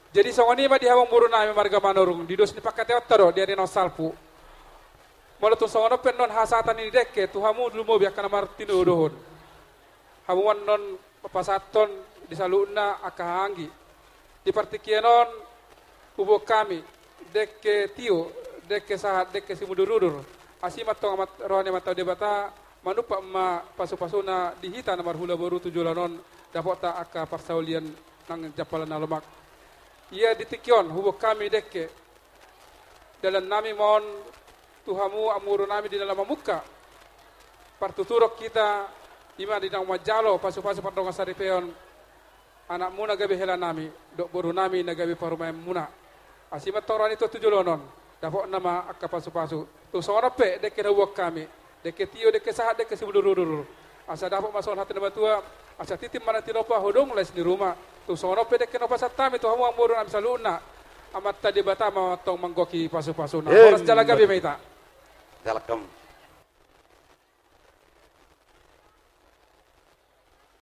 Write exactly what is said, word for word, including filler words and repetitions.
Jadi songon i ma di hamu boru nami marga Manurung, di dos ni pangkataionta do di ari na salpu. Molo tung songon on pe annon hasahatan ni dengke tu hamu lumobi angka na martinodohon. Hamu annon pasahathon di saluhutna angka hahaanggi. Di partingkian on huboan hami dengke tio, dengke sahat, dengke simudurudur. Asi ma antong roha ni Amanta Debata, manumpak ma pasupasuna di hita na marhula boru tu joloan on, dapotta angka parsaulian nang jampalan na lomak. Ia di tingki on huboan hami dengke dalan nami ma on tu hamu amangboru nami di na laho mamungka partuturon hita, i ma di naung manjalo pasupasu pardongan saripeon anakmuna gabe hela nami dohot boru nami na gabe parumaenmuna. Asi ma antong roha ni Tuhan tu joloan on, dapotna ma angka pasupasu. Tung songon on pe dengke na huboan hami, dengke tio, dengke sahat, dengke simudurudur. Asa dapot ma songon hata ni natuatua, asa tintin ma na tinompa, hodong lais ni ruma. Tung songon on pe dengke na hupasahat hami tu hamu amangboru nami saluhutna, Amanta Debata ma antong manggohi pasupasuna. Horas jala gabe ma hita. Dalakam.